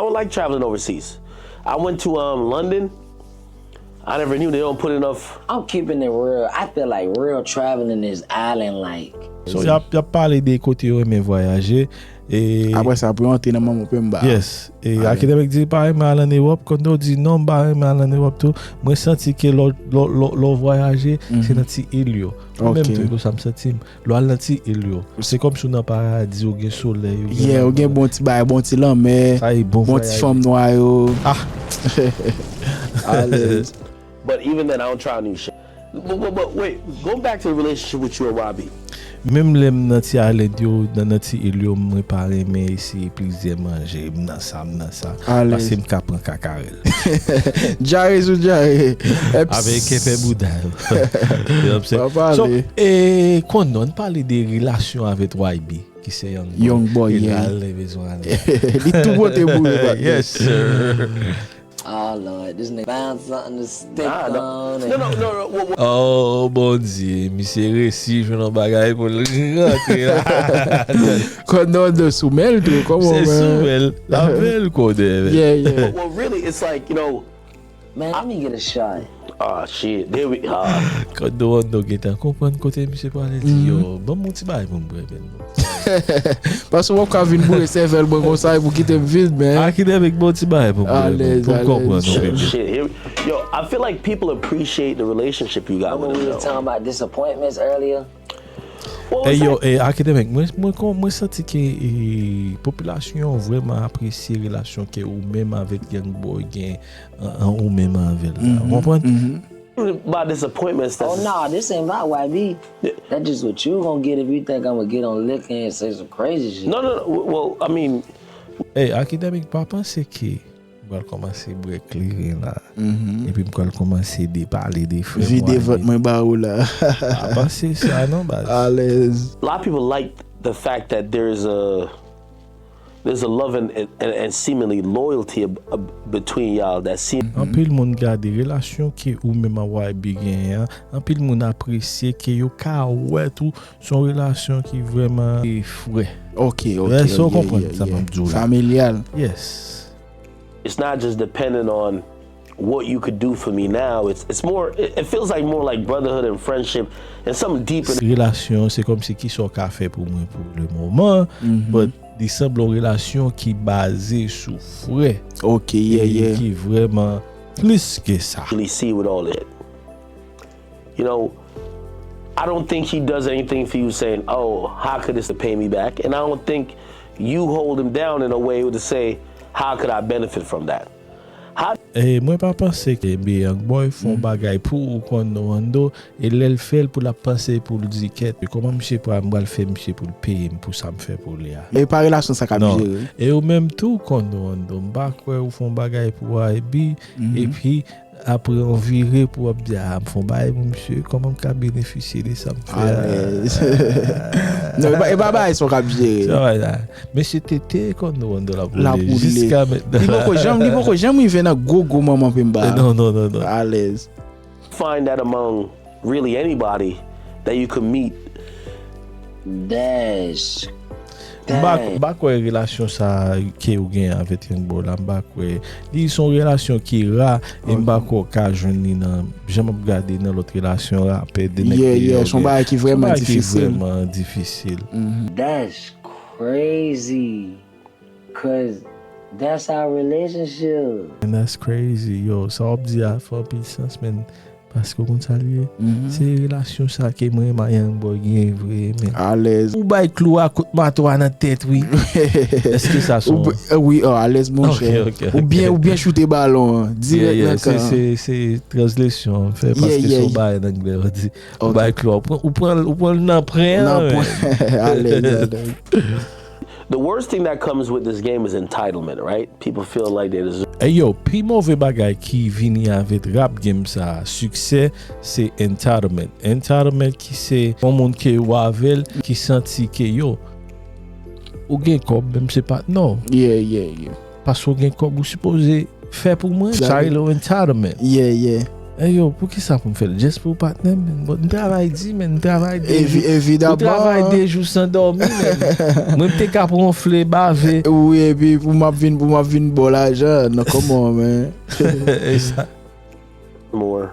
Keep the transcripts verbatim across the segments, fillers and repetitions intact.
I don't like traveling overseas. I went to um London. I never knew they don't put enough. I'm keeping it real. I feel like real traveling is island like. So y ap, y ap pale de kote yo renmen vwayaje. E Apre sa, pou yo antre nan manman pemba. Yes. E Akademik di pa renmen al an Ewòp. Kondo di non, m pa renmen al an Ewòp tou. Mwen santi ke lè w- lè w- lè w- lè w vwayaje, se nan ti il yo. Mwen menm tou, e konsa m santi m. Lè w al nan ti il yo, se kòmsi w nan paradi, ou gen solèy, ou gen Yeah, ou gen bon ti bay, bon ti lanmè, Sa e bon bon ti vwayaj. Fanm nwa yo. Ah, Alèz. But even then, I don't try new shit. But, but, but wait, going back to the relationship with you and Y B. Menm lè m nan ti island yo, nan, nan ti il yo, mwen pa renmen eseye plizyè manje. M nan sa, m nan sa. Alèz. Paske m ka pran kakarèl. Djare sou djare. Avè kenpè bouda yo. You know what I'm saying? Pa pale. So, e, Kondo, ann pale de relasyon avèk Y B, ki se Young Boy. Young Boy, Li yeah. al nan bezwen al. Li tou pote boure, patnè. Yes, sir. Oh Lord, this nigga found something to stick Nah, no, on. no, no, no, no. What, what, Oh, Bondye, misye resi jwenn yon bagay pou l rantre la. Kondo de sou men l tou, kòman Se man? Sou men l, la bèl Kondo. Yeah, yeah. well, really, it's like, you know, Man, let me get a shot. Ah, shit. There we ah. Kondo Rondo gentan konprann kote misye prale di yo, ban m yon ti bagay pou m bwè, bèl. Paske w ap ka vin boure sèvèl mwen konsa e pou kite m vid, man. Akademik, ban m yon ti bagay pou m bwè, Alèz, pou m alèz. konprann yon Shit, bebe. Shit, here, yo, I feel like people appreciate the relationship you got with Remember him. we Though. was talking about disappointments earlier? What Hey, was yo, that? Hey, Akademik, mwen, mwen, kon- mwen santi ke eh, popilasyon an vrèman apresye relasyon ke ou menm avèk Young Boy gen an, an ou menm avè l la. Ou konprann? About disappointments. That's Oh no, this ain't about Y B. That's just what you gonna get if you think I'm gonna get on liquor and say some crazy shit. No, no, no. w- Well, I mean, Hey, Akademik, pa panse ke m pral kòmanse bwè kleren la. Epi m pral kòmanse de pale de frè Vide mwen. vant mwen ba ou la. Pa panse sa non, baz. Alèz. a lot of people like the fact that there's a there's a love and, and, and seemingly loyalty ab- ab- between y'all that seem Anpil moun gade relasyon ke ou menm ak Y B genyen an, anpil moun apresye ke yo ka wè tou se yon relasyon ki vrèman frè. Ok, ok. Lè sa w Yeah, konprann yeah, sa yeah. m ap di w la. Familyal. Yes. it's not just dependent on what you could do for me now. It's it's more. It, it feels like more like brotherhood and friendship and something deeper. Relasyon se kòmsi kisa w ka fè pou mwen pou le moman, but li sanble yon relasyon ki baze sou frè. Ok, yeah, E yeah. ki vrèman plis ke sa. Really see with all it. You know, I don't think he does anything for you saying, "Oh, how could this pay me back?" And I don't think you hold him down in a way to say, "How could I benefit from that?" How E mwen pa panse ke Young Boy fè yon bagay pou ou Kondo Rondo, e lè l fè l pou l ap panse pou l di kèt, kòman misye pral, m pral fè misye pou l peye m pou sa m fè pou li a. E pa relasyon sa k ap Non. Jere. E ou menm tou Kondo Rondo, m pa kwè ou fè yon bagay pou Y B, epi apre yon vire pou w ap di a m fè yon bagay pou misye, kòman m ka benefisye de sa m fè a? Alèz. Non, e pa- e pa bagay sa w k ap jere. Sa va la. Mesye tete Kondo Rondo la pou La li pou li. Jiska mentnan. Li poko janm, li poko janm rive nan gwo gwo manman pemba. Non, non, non, non. Alèz. find that among really anybody that you could meet. Dash. M pa, m pa kwè relasyon sa ke ou gen avèk Young Boy la, m pa kwè. Li se yon relasyon ki ra, e m pa kwè ou ka jwenn li nan, jan m ap gade nan lòt relasyon rapè de nèg Yeah, deyò yeah, se yon gen. Bagay ki vrèman Bagay ki difisil. Vrèman difisil. That's crazy. Cause that's our relationship. And that's crazy, yo. Sa w ap di a fè anpil sans, men. Paske w konn sa l ye? Se relasyon sa ke mwen e Young Boy gen vre, men. Alèz. Ou bay klou a kout mato a nan tèt, wi. Èske sa se Ou yon b- eh, wi, oh, alèz, mon Ok, chè. ok, Ou byen, ok. Ou byen choute balon an. Yeah, Dirèk yeah, nan se, kan. Se, se tranzisyon m fè, Yeah, paske yeah, se yon yeah. bagay nan anglè, ou di, ou Ok. bay klou a, ou pran, ou pran, ou pran l nan pren an, Nan men. pwen. Alèz, alèz. The worst thing that comes with this game is entitlement, right? People feel like they deserve. Ey yo, pi move bagay ki vini avèk rap game sa, siksè, se entitlement. Entitlement ki se yon moun ke ou avè l, ki santi ke yo, ou gen kòb, menm se pa, non. Yeah, yeah, yeah. Paske ou gen kòb, ou sipoze fè pou mwen. Sa rele entitlement. Yeah, yeah. Hey yo, poukisa pou m fè l? Just pou patnè m, man. Bon, m travay di, man, m travay de jou. Evi- Evidaman. Ou travay de jou san dòmi, man. Mwen, m te ka ap wonfle, bave. Wi, epi pou m ap vin, pou m ap vin ba w lajan. Non, come on, man. E sa. More.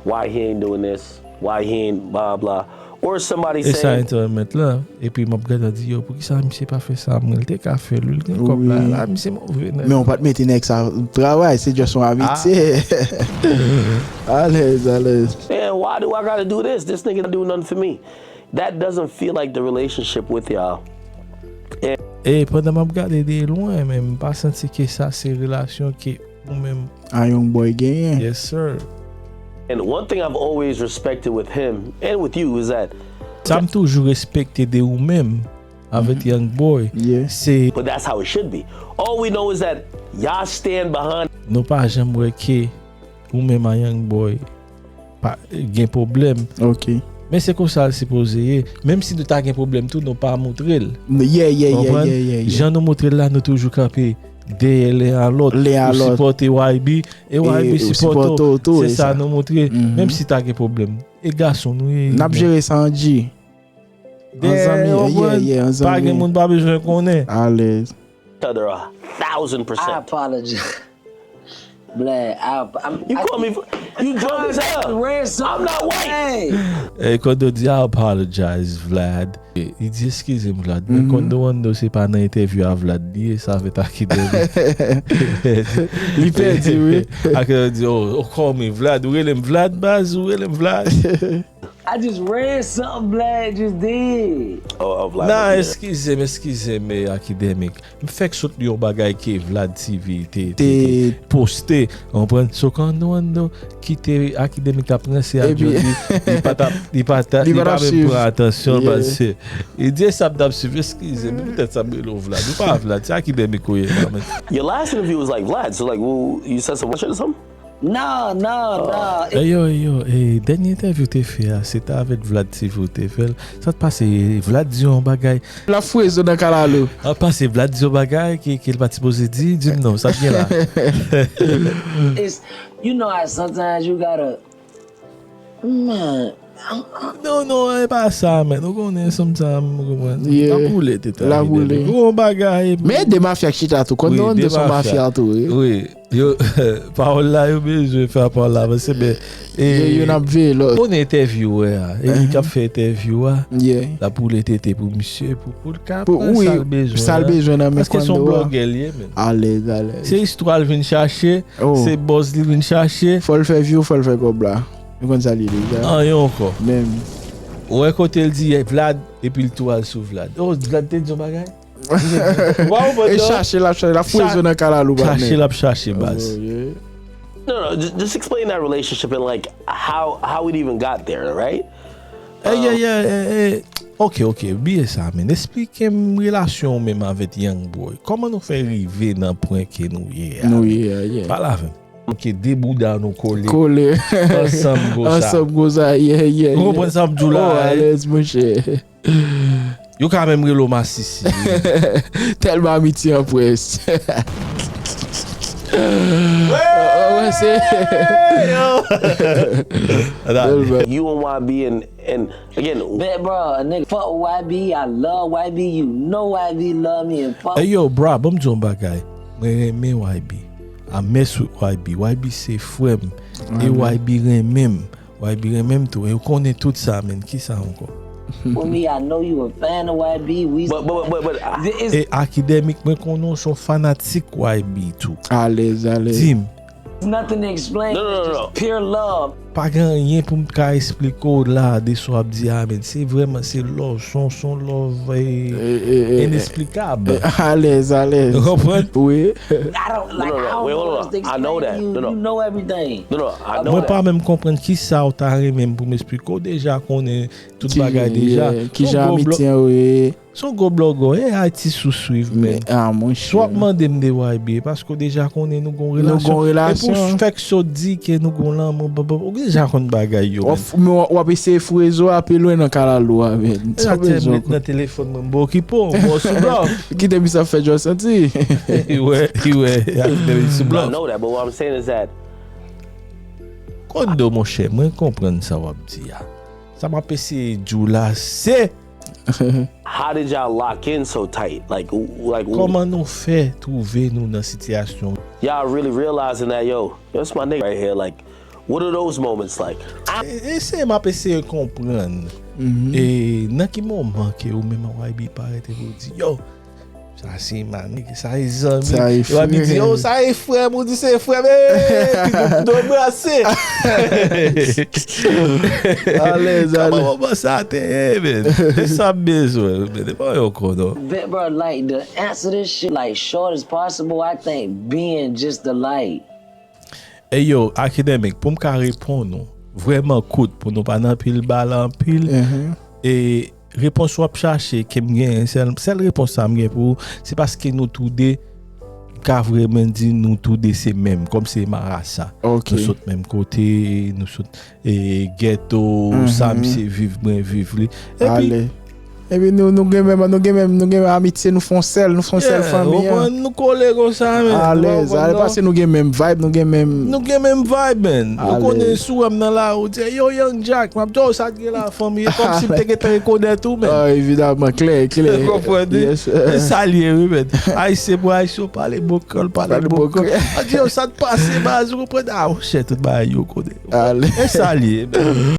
Why he ain't doing this? Why he ain't blah blah? Or somebody E sa saying, entènèt la. Epi m ap gade, di, yo, poukisa misye pa fè sa? Mwen, l te ka fè l, wi, l gen kòb la, Wi. la, misye move, nèg. Men w pa t mete nèg sa travay, se just yon amitye. Alèz, alèz. Man, why do I gotta do this? This nigga didn't do nothing for me. That doesn't feel like the relationship with y'all. E pandan m ap gade de lwen, men m pa santi ke sa se relasyon ke ou menm. A Young Boy genyen. Yes, sir. And one thing I've always respected with him and with you is that Sa m toujou respekte de ou menm avèk Young Boy, Yeah. se But that's how it should be. All we know is that y'all stand behind nou pa janm wè ke ou menm a Young Boy pa gen pwoblèm. Ok. Men se konsa l sipoze ye. Menm si nou ta gen pwoblèm tou, nou pa montre l. N- Yeah, yeah, yeah, Konprann? yeah, yeah, yeah. Jan nou montre l la, nou toujou kanpe dèyè len a lòt. Len a Ou lòt. sipòte Y B, e E Y B ou sipòte sipòte w w. tou, Se e sa sa. nou montre. Mhm. Menm si ta gen pwoblèm. E gason nou ye. N ap jere sa, Angie. An Dèyè zanmi, yo, yeah, man, yeah, an pa gen zanmi. moun pa bezwen konnen. Alèz. Other a thousand I percent. apologize. Black, I, I'm, You I, call me, you drunk as hell. Red I'm not white. Hey. E Kondo di, "I apologize, Vlad." Li di, "Eskize m, Vlad." Men Mhm. Kondo Wando se pa nan entèvyou a Vlad li ye, sa fè ta ki dèyè. Li pèdi, wi. Akè di, "Oh, oh, call me Vlad." Ou rele m Vlad, baz, ou rele m Vlad. I just read something Vlad just did. Oh, oh, Vlad, Nah, okay. eskize m, eskize m, eh, Akidemik. M fèk sot li yon bagay ke Vlad T V te, te, Te te poste. Ou konprann? So, Kondo Wando kite Akidemik t ap ranse ak Epi Jody, li pa t ap, li pa t ap, Li li pa t pa ap menm suiv. pran atansyon Yeah. paske li di sa m t ap suiv, eskize m, poutèt sa m rele w Vlad. Ou pa Vlad, se Akidemik ou ye, man. Your last interview was like Vlad, so like, well, you said some shit or something? No, no, no. Hey, yo, yo, eh, dènye entèvyou te fè a, se ta avèk Vlad T V ou te fè l. Sa t pase, Vlad di yon bagay. L ap foure zo nan kalalou. An pase, Vlad di yon bagay ke, ke l pa t sipoze di, di m non, sa t gen la. It's, you know how sometimes you gotta, man, I'm, I'm Non, non, e pa sa, men. Ou konnen, sometimes, ou konprann. Yeah. L ap boule tete. L ap boule. Ou yon bagay. Men de mafya k chita tou. Konn Wi, nou de se yon mafya. mafya tou, wi. Wi. Yo, pawòl la, yo bezwen fè pawòl la avanse, men, e, Yo, yo n ap veye lòt. Konnen entèvyou a, e li k ap fè entèvyou a, Yeah. l ap boule tete pou misye, pou, pou l ka Pou, pran wi, sa l bezwen sa l an. bezwen nan men Paske se yon Kondo a. blogè li ye, men. Alèz, alèz. Se istwa l vin chache, Oh. se buzz li vin chache. Fò l fè view, fò l fè kòb la. Nou konn sa l ye deja. Anyen ankò. Menm. Ou wè kote l di, eh, Vlad, epi l tou al sou Vlad. Oh, Vlad te di yon bagay? Waw, E chache, l ap chache, l ap foure zo nan kalalou, patnè. Chache, l ap chache, baz. Oh, yeah. No, no, just, just explain that relationship and, like, how, how it even got there, right? Eh, yeah, yeah, eh, eh. Ok, ok, bliye sa, men. Esplike m relasyon w menm avèk Young Boy. Kòman nou fè rive nan pwen ke nou ye a? Nou ye a, yeah. Pale avè m. Ke de bouda nou kole. Kole. Ansanm konsa. Ansanm konsa, yeah, yeah, Ou yeah. konprann sa m di w la, Oh, hein? alèz, monchè. Yo ka menm rele w masisi. Tèlman amitye an près. Wè, se Tèlman. You and Y B and, and again, But bro, a nigga fuck with Y B, I love Y B, you know Y B love me and fuck Hey yo, bra, ban m di w yon bagay. Mwen renmen Y B. I mess with Y B. Y B se frè m. E Amen. Y B renmen m. Y B renmen m tou. E ou konnen tout sa, men. Kisa ankò? With me, I know you a fan of Y B. We But, but, but, but, I The- it's E Akidemik, mwen konnen w se yon fanatik Y B tou. Alèz, alèz. Di m. Nothing to explain. No, no, no, It's just no. pure love. Pa gen anyen pou m ka esplike w la de sa w ap di a, men. Se vrèman, se love, se yon, se yon love, eh, E, e, e, e, enesplikab. e, alèz, alèz. Ou konprann? Wi. I don't, like, No, no, I no. don't Wait, know hold what on. else to I know explain that. to you. No, no. You know everything. No, no, I know Mwen that. pa menm konprann kisa w ta renmen m pou m esplike w. Deja konnen tout Ki bagay jan, deja. yeah, ki Yon jan gwo blo- amitye an ye. Se yon gwo blògè, e Ayiti sou swiv, men. Men, ah, monchè. Si w ap mande m de Y B, paske w deja konnen nou gon Nou relasyon. gon relasyon. Epi w fèk sot di ke nou gon lanmou, bò, bò, ou deja konn bagay yo, W ap men. f-, men w ap eseye foure zo a pi lwen nan kalalou a, men. Sa w Sa te bezwen met nan telefòn mwen, m pa okipe w, m ba w sou blòf. Kite misye ap fè djòl santi. Li wè, li wè, y ap kite l sou I blòf. know that, but what I'm saying is that Kondo, monchè, mwen konprann sa w ap di a. Sa m ap eseye di w la, se How did y'all lock in so tight? Like, like kòman nou fè twouve nou nan sitiyasyon. Y'all really realizing that, yo, that's my nigga right here. Like, what are those moments like? E se m ap eseye konprann. E nan ki moman ke ou menm an Y B parèt epi ou di, yo, sa se manik, sa e zanmi. Sa e Yo ap di, frè. Yo, sa e frè m, ou di se frè m, epi nou, nou anbrase. Alèz, Kòman alèz. moman sa te ye, men? E sa m bezwen, men, e pa yon kono. Bet bro like to answer this shit like short as possible. I think being just the light. E yo, akademik, pou m ka reponn ou vrèman kout, pou nou pa nan pil bal anpil, e repons w ap chache ke m genyen, sèl, sèl repons sa m gen pou ou, se paske nou toude ka vrèman di nou toude se menm, kòm se marasa. Ok. Nou sot menm kote, nou sot e, ghetto, sa misye viv, mwen viv li. Epi, Ale. Epi nou, nou gen menm, nou gen menm, nou gen menm amitye, nou fon sèl, nou fon sèl yeah, fanmi ou an. konprann, nou kole konsa, men. Alèz, ale paske nou gen menm vibe, nou gen menm. Nou gen menm vibe, men. Ou Alèz. Konnen sou wè m nan la, ou di, yo, Young Jack, m ap di, oh, sa t gen la, fanmi. E kòm si m te gentan rekonèt ou, men. Ah, evidaman, klè, klè. Ou konprann? Yes. E sa l ye, wi, men. Ayisyen pou Ayisyen, ou pale bokal, pale Pale bokal. bokal. A di, yo, sa t pase, baz, ou konprann? Ah, monchè, tout bagay yo konnen. Ale. E sa l ye, men.